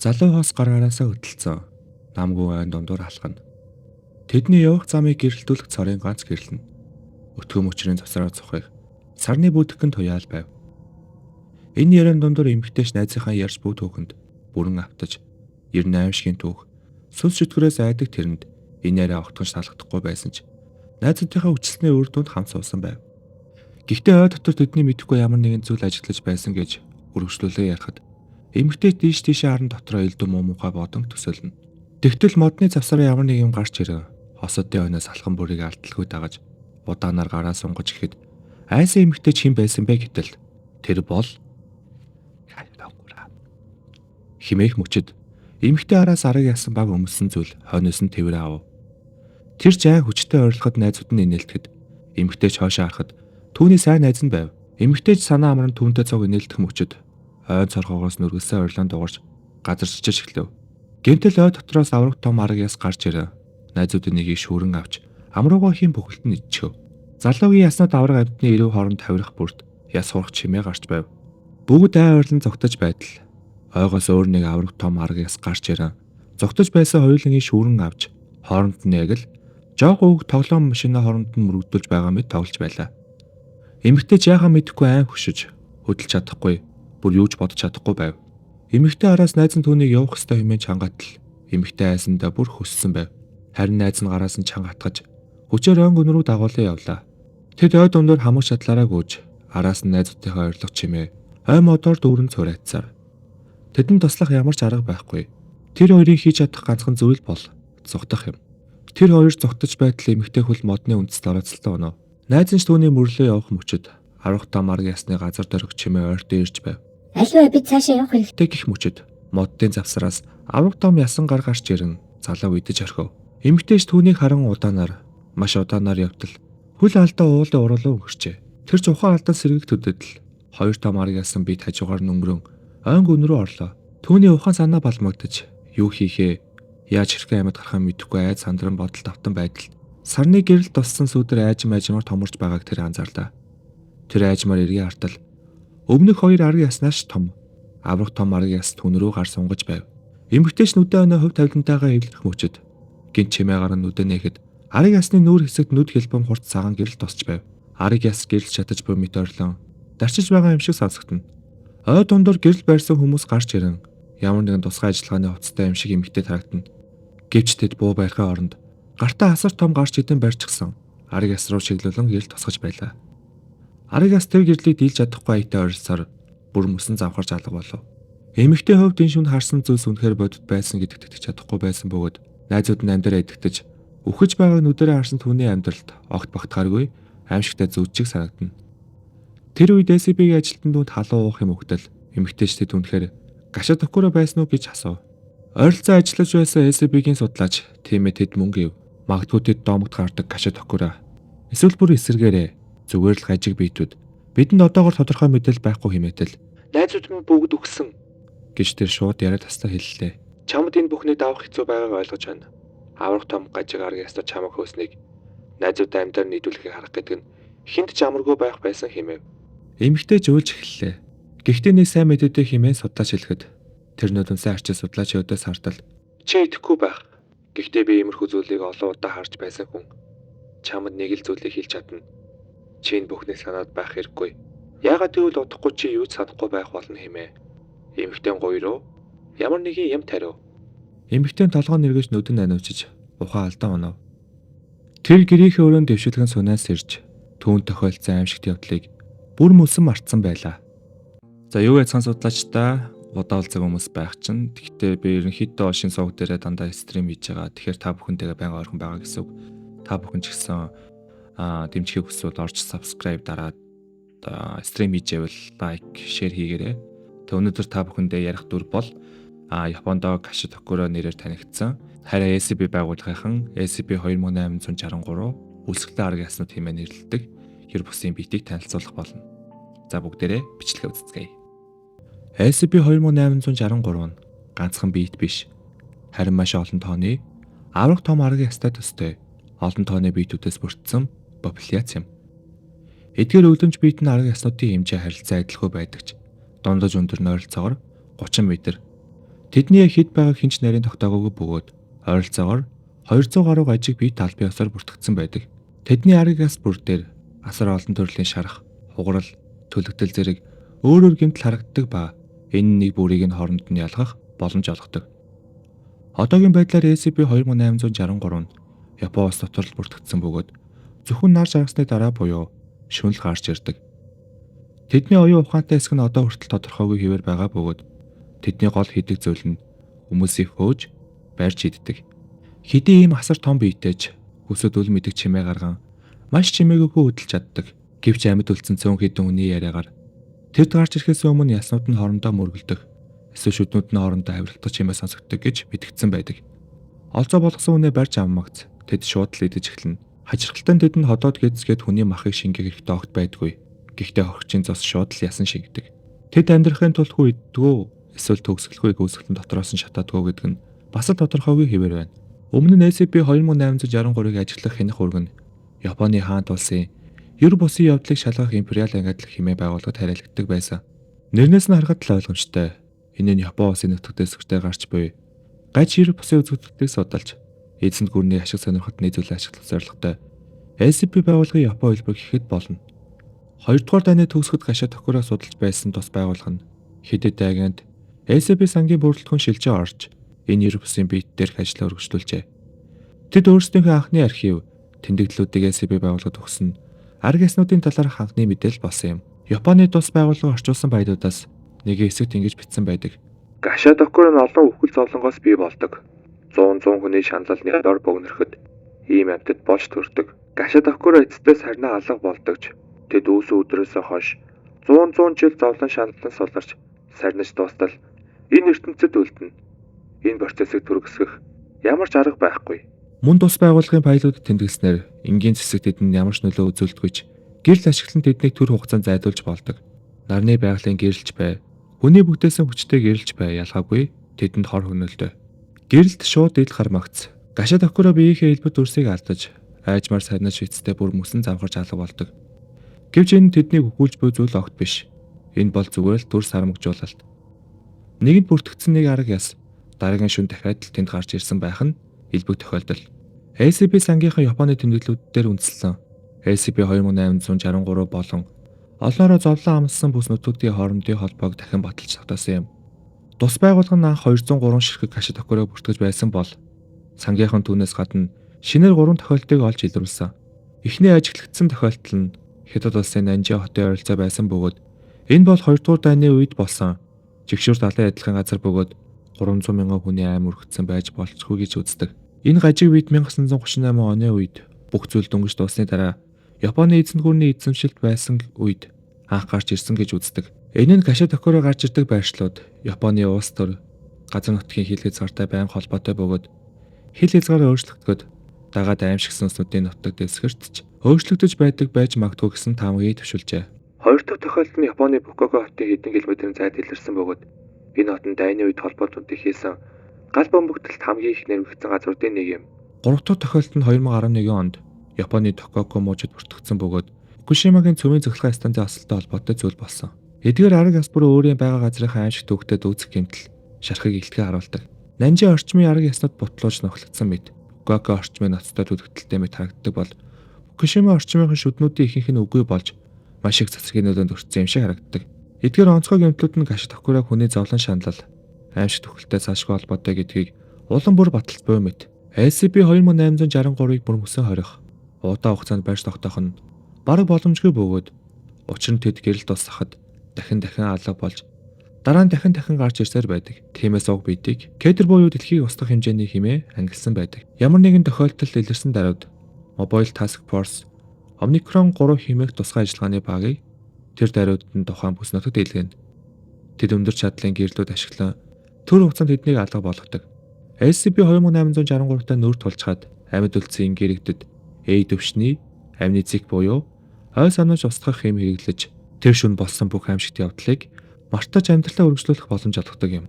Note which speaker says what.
Speaker 1: Залуу хос гар араасаа хөдөлсөн. Намгүй айн дундуур алхана. Тэдний явах замыг гэрэлтүүлэх цорын ганц гэрлэнэ. Өтгөн мөчрийн завсраа цухыг сарны бүдгэн туяал байв. Энэ яриан дундуур эмэгтэйч найзынхаа ярьж буй түүхэнд бүрэн автаж 98 шигийн түүх сүнс чөтгөрөөс айдаг тэрэнд энэ яриа огтхон шалгахдахгүй байсан ч найзуудынхаа хүчлсний үр дүнд хамт суусан байв. Гэхдээ ой дотор тэдний мэдэхгүй ямар нэгэн зүйл ажиглаж байсан гэж үргэлжлүүлээ ярихад эмэгтэй тийш тийшээ харан дотроо элдв муу мухай бодон төсөөлнө. Тэгтэл модны завсараа ямар нэг юм гарч ирэв. Хосодын хойноос алхан бүрийг алдалгүй дагаж удаанаар гараа сунгаж ихэд айсан эмэгтэй хэн байсан бэ гэтэл тэр бол химээх мөчөд эмэгтэй араас арга ясан баг өмсөн зүйл хойноос нь тэврээ ав. Тэр ч айн хүчтэй ойрлоход найзууд нь инээлтэхэд эмэгтэй ч хоошоо харахад түүний сайн найз нь байв. Эмэгтэй ч санаа амран түүнтэй цуг инээлтэх мөчөд ойн цорхоогоос нүргэлсэн ойрлон дугарч газарчиж эхлэв. Гэмтэл ой дотроос авраг том арга яс гарч ирэв. Найзуудын нэгийг шүүрэн авч амруугаа хийн бүхэлд нь иччихв. Залуугийн яснууд авраг амьтны эрүү хооронд тавирах бүрт яс хурах чимээ гарч байв. Бүгд ай ойрлон зогтож байдал. Ойгоос өөр нэг авраг том арга яс гарч ирэн зогтож байсан хоёулангийн шүүрэн авч хооронд нь яг л жоох үг тоглоом машина хооронд нь мөрөгдүүлж байгаа мэт тоглож байлаа. Эмэгтэй ч яхаа мэдэхгүй айн хөшөж хөдөлж чадахгүй бүр юу ч бодож чадахгүй байв. Эмэгтэй араас найз нь түүнийг явах ёстой хэмээн чангатал эмэгтэй айсандаа бүр хөссөн байв. Харин найз нь гараас нь чанга хатгаж хүчээр ойн гүн рүү дагуулan явлаа. Тэд ой дундуур хамаг шатлаараа гүйж араас нь найзуудынхаа ойрлох чимээ ой модоор дүүрэн цураайтсаар. Тэдэнд туслах ямар ч арга байхгүй. Тэр хоёрын хийж чадах ганцхан зүйл бол зугтах юм. Тэр хоёр зугтаж байтал эмэгтэй хөл модны үндэст орооцолтой онов. Найз нь ч түүний мөрлөө явах мөчөд арвах там арга ясны газар дөрөг чимээ ойртон ирж байв.
Speaker 2: Аливаа бид цаашаа явах хэрэгтэй.
Speaker 1: Тэг гих мөчөд моддын завсраас авраг том ясан гар гарч ирэн залуу идэж орхив. Эмэгтэйч түүнийг харан удаанаар маш удаанаар явтал хөл алдаа уулын уруулуу өнгөрчээ. Тэр ч ухаан алдан сэргэг төдөдөл хоёр том арга ясан бид хажуугаар нь өнгөрөн ойн гүн рүү орлоо. Түүний ухаан санаа балмагдаж юу хийхээ яаж хэрхэн амьд гарахаа мэдэхгүй айд сандран бодолд автан байдал сарны гэрэл туссан сүүдэр айжим айжмаар томорч байгааг тэр анзаарлаа. Тэр айжмаар эргээ хартал өмнөх хоёр арга яснаас том аврах том арга яс түн рүү гар сунгаж байв. Эмэгтэйч нүдэ өнөө хөв тавилантайгаа эвлэх мөчөд гинт чимээ гарan нүдэ нээхэд арга ясны нүүр хэсэгт нүд хэлбэм хурц цагаан гэрэл тусч байв. Арга яс гэрэл шатаж буй мэт ойрлон дарчиж байгаа юм шиг сонсогдоно. Ой дундуур гэрэл байрсан хүмүүс гарч ирэн ямар нэгэн тусгай ажиллагааны хувцастай юм шиг эмэгтэй харагдана. Гэвч тэд буу барихын оронд гартаа асар том гарч идэн барьчихсан арга яс руу чиглүүлэн гэрэл тусгаж байлаа. Арга яс тэр гэрлийг дийлж чадахгүй аятай ойролцоор бүр мөсөн завхарж алга болов. Эмэгтэй хувьд энэ шүнд харсан зүйлс үнэхээр бодит байсан гэдэгт итгэж чадахгүй байсан бөгөөд найзууд нь амьдраа идэвхтэж үхэж байгааг нүдэрээ харсан түүний амьдралд огт багтахааргүй аимшигтай зүйл чиг санагдана. Тэр үед SCP-ийн ажилтан түүнд халуун уух юм өгтөл эмэгтэйч тэд үнэхээр гашаа токуро байсан уу гэж асуув. Ойролцоо ажиллаж байсан SCP-ийн судлаач тийм ээ тэд мөн гэв. Магадгүй тэд домогт гардаг гашаа токуро. Эсвэл бүр эсэргээрээ зүгээр л гажиг биетүүд бидэнд одоогор тодорхой мэдээлэл байхгүй хэмээтэл найзууд минь бүгд үхсэн гэж тэр шууд яриа тастаа хэллээ. Чамд энэ бүхнийг давах хэцүү байгааг ойлгож байна. Аврах том гажиг арга ястаа чамаг хөөснийг найзуудаа амьдаар нийлүүлэхийг харах гэдэг нь хүнд ч амаргүй байх байсан хэмээв. Эмэгтэй жөөлж эхэллээ. Гэхдээ нэг сайн мэдээтэй хэмээн судлаач хэлэхэд тэр нүдэнсээ арчил судлаачийн өдөөс хартал чи идэхгүй байх. Гэхдээ би иймэрхүү зүйлийг олон удаа харж байсан хүн. Чамд нэг л зүйлийг хэлж чадна. Чи энэ бүхнийг санаад байх хэрэггүй. Яагаад гэвэл удахгүй чи юу ч санахгүй байх болно хэмээ. Эмэгтэй гоё руу ямар нэгэн юм тариу. Эмэгтэй толгой нэргэж нүдэн аниучиж ухаан алдан онов. Тэр гэрийнхээ өрөөнд дэвшилгэн сунаас ирж түүнд тохиолдсон аимшигт явдлыг бүр мөсөн мартсан байлаа. За юу яцхан судлаачдаа удаалцаг хүмүүс байх чинь. Гэхдээ би ерөнхийдөө шинэ сувг дээрээ дандаа стрим хийж байгаа. Тэгэхээр та бүхэнтэйгээ байнга ойрхон байгаа гэсэн үг. Та бүхэн ч гэсэн дэмжихийг хүсвэл орж subscribe дараад стрим хийж байвал like, share хийгээрэй. Тэг өнөөдөр та бүхэндээ ярих дүр бол Японд Каши Токуро нэрээр танигдсан Харин SCP байгууллагынхан SCP-2863 үлсгэлэн арга яснууд хэмээн нэрлэдэг ер бусын биетийг танилцуулах болно. За бүгдээрээ бичлэгээ үзцгээе. SCP-2863 нь ганцхан биет биш. Харин маш олон тооны аврах том арга ястай төстэй олон тооны биетүүдээс бүрдсэн популяц юм. Эдгээр өвлөмж биет нь арга яснуудын хэмжээ харилцаа адилгүй байдаг ч дундаж өндөр нь ойролцоогоор 30 м. Тэдний яг хэд байгааг хэн ч нарийн тогтоогоогүй бөгөөд ойролцоогоор 200 гаруй гажиг бие албан ёсоор бүртгэгдсэн байдаг. Тэдний арга яс бүр дээр асар олон төрлийн шарах, хугарал, төлөгдөл зэрэг өөр өөр гэмтэл харагддаг ба энэ нэг бүрийг нь хооронд нь ялгах боломж олгодог. Одоогийн байдлаар SCP-2863 нь Япон улс дотор л бүртгэгдсэн бөгөөд зөвхөн нар жаргасны дараа буюу шөнө л гарч ирдэг. Тэдний оюун ухаантай хэсэг нь одоо хүртэл тодорхойгүй хэвээр байгаа бөгөөд тэдний гол хийдэг зүйл нь хүмүүсийг хөөж барьж иддэг. Хэдий ийм асар том биетэй ч хүсэд үл мэдэг чимээ гарган маш чимээгүйхэн хөдөлж чаддаг. Гэвч амьд үлдсэн цөөн хэдэн хүний яриагаар тэд гарч ирэхээс өмнө яснууд нь хоорондоо мөргөлдөх эсвэл шүднүүд нь хоорондоо авиралдах чимээ сонсогддог гэж мэдгдсэн байдаг. Олзоо болгосон хүнээ барьж аммагц тэд шууд л идэж эхэлнэ. Хачирхалтай нь тэдэнд ходоод гэдэсгээд хүний махыг шингээх хэрэгтэй огт байдгүй. Гэхдээ хөргөчийн цус шууд л ясан шингэдэг. Тэд амьдрахын тулд хүү иддгүү эсвэл төгсгөлгүй гүйцэтгэл дотроос нь шатаадгүй гэдэг нь бас л тодорхойгүй хэвээр байна. Өмнө нь SCP-2863-ыг ажиглах хянах үүрэг нь Японы хаант улсын ер бусын явдлыг шалгах империал ангиадлаг хэмээн байгууллагад хариалагддаг байсан. Нэрнээс нь харахад л ойлгомжтой. Энэ нь Япон улсын нутаг дэвсгэртээ гарч буй гаж ер бусын үзэгдлийг судалж эзэнт гүрний ашиг сонирхолд нийцүүлэн ашиглах зорилготой SCP байгууллагын Япон хэлбэр гэхэд болно. Хоёрдугаар дайны төгсгөлд Гашатокура судалж байсан тус байгууллага нь хэд хэд агент SCP сангийн бүрэлдэхүүн шилжээ орж энэ ер бусын биет дээрх ажлаа өргөжлүүлжээ. Тэд өөрсдийнхөө анхны архив тэмдэглэлүүдийг SCP байгууллагад өгсөн арга яснуудын талаарх анхны мэдээлэл болсон юм. Японы тус байгууллага орчуулсан баялуудаас нэг хэсэгт ингэж бичсэн байдаг. Гашатокура нь олон үхэл зовлонгоос бий болдог. 100 100 хүний шаналлны дор богнорход ийм амьтад болж төрдөг. Гашатокура эцэстээ сарнай алга болдогч тэд үүсэн өдрөөсөө хойш 100 100 жил зовлон шаналлан суларч сарниж дуустал энэ ертөнцид үлдэнэ. Энэ процессыг түргэсгэх ямар ч арга байхгүй. Мөн тус байгууллагын файлуудад тэмдэглэснээр энгийн зэсэг тэдэнд ямар ч нөлөө үзүүлдэггүй ч гэрэл ашиглан тэднийг төр хугацаанд зайдуулж болдог. Нарны байгалийн гэрэлж бай, хүний бүтээсэн хүчтэй гэрэлж бай ялгаагүй тэдэнд хор хөнөөлтэй. Гэрэлд шууд ил гармагц. Гашатокура биеийнхээ элбэг дүрсийг алдаж айжмаар сарниж эцэстээ бүр мөсөн замхарч алга болдог. Гэвч энэ тэднийг үхүүлж буй зүйл огт биш. Энэ бол зүгээр л дүр сармагжуулалт. Нэгэнд бүртгэгдсэн нэг арга яс дараагийн шөнө дахиад л тэнд гарч ирсэн байх нь элбэг тохиолдол. SCP сангийнхаа Японы тэмдэглэлүүд дээр үндэслэн SCP-2863 болон олноороо зовлон амласан бүс нутгийн хоорондын холбоог дахин баталж тогтоосон юм. Тус байгууллага нь анх 203 ширхэг Гашатокураг бүртгэж байсан бол сангийнхан түүнээс гадна шинээр 3 тохиолдлыг олж илрүүлсэн. Эхний ажиглагдсан тохиолдол нь Хятад улсын Нанжи хотын ойролцоо байсан бөгөөд энэ бол 2 дугаар дайны үед болсон жигшүүрт алан адилхан газар бөгөөд 300 мянган хүний айм өргөцсөн байж болцгүй гэж үздэг. Энэ гажиг үед 1938 оны үед бүх зүйл дөнгөж дууссаны дараа Японы эзэнт гүрний эзэмшилд байсан үед анх гарч ирсэн гэж үздэг. Энэ нь Гашатокура гарч ирдэг байршлууд Японы улс төр газар нутгийн хил хязгаартай байнга холбоотой бөгөөд хил хязгаар өөрчлөгдөхөд дагаад аимшигсан үснүүдийн нутаг дэвсгэрт ч өөрчлөгдөж байдаг байж магадгүй гэсэн таамагийг төвшүүлжээ. Хоёр дахь тохиолдол нь Японы Фукуока хотын хэдэн километрийн зайд илэрсэн бөгөөд энэ хот нь дайны үед холбоотуудыг хийсэн гал бомбогдолд хамгийн их нэрвэгдсэн газруудын нэг юм. Гурав дахь тохиолдол нь 2011 онд Японы Тококо мужид бүртгэгдсэн бөгөөд Фукушимагийн цөмийн цахилгаан станцын осолтой холбоотой зүйл болсон. Эдгээр арга яс бүр өөрийн байгаа газрынхаа аимшиг төвөгтэй дүүцэх гэмтэл шархыг илтгэн харуулдаг. Нанжи орчмын арга яснууд бутлууж нөхлөгдсөн мэт Фукуока орчмын ноцтой түлэгдэлтэй мэт харагддаг бол Фукушима орчмынхан шүднүүдийн ихэнх нь үгүй болж маш их цэцгийн нөлөөнд өртсөн юм шиг харагддаг. Эдгээр онцгой гэмтлүүд нь Гашатокураг хүний зовлон шаналл аимшиг төхөлтэй цаашгүй холбоотой гэдгийг улам бүр баталж буй мэт. SCP-2863-ыг бүр мөсөн хорих удаан хугацаанд барьж тогтоох нь бараг боломжгүй бөгөөд учир нь тэд гэрэл дуусгахад дахин дахин алга болж дараа нь дахин дахин гарч ирсээр байдаг. Тиймээс уг биетийг кедр буюу дэлхийг устгах хэмжээний хэмээ ангилсан байдаг. Ямар нэгэн тохиолдолд илэрсэн даруйд Mobile Task Force Omicron 3 хэмээх тусгай ажиллагааны багийг тэр даруйд нь тухайн бүс нутагт илгээнэ. Тэд өндөр чадлын гэрлүүд ашиглан төр хугацаанд тэднийг алга болгодог. SCP-2863-тай нүүр тулчхад амьд үлдсэн гэрэгдэд A төвшний амнезик буюу ой санаж устгах хэм хэрэглэж тэр шөнө болсон бүх аимшигт явдлыг мартаж амьдралаа үргэлжлүүлэх боломж олгодог юм.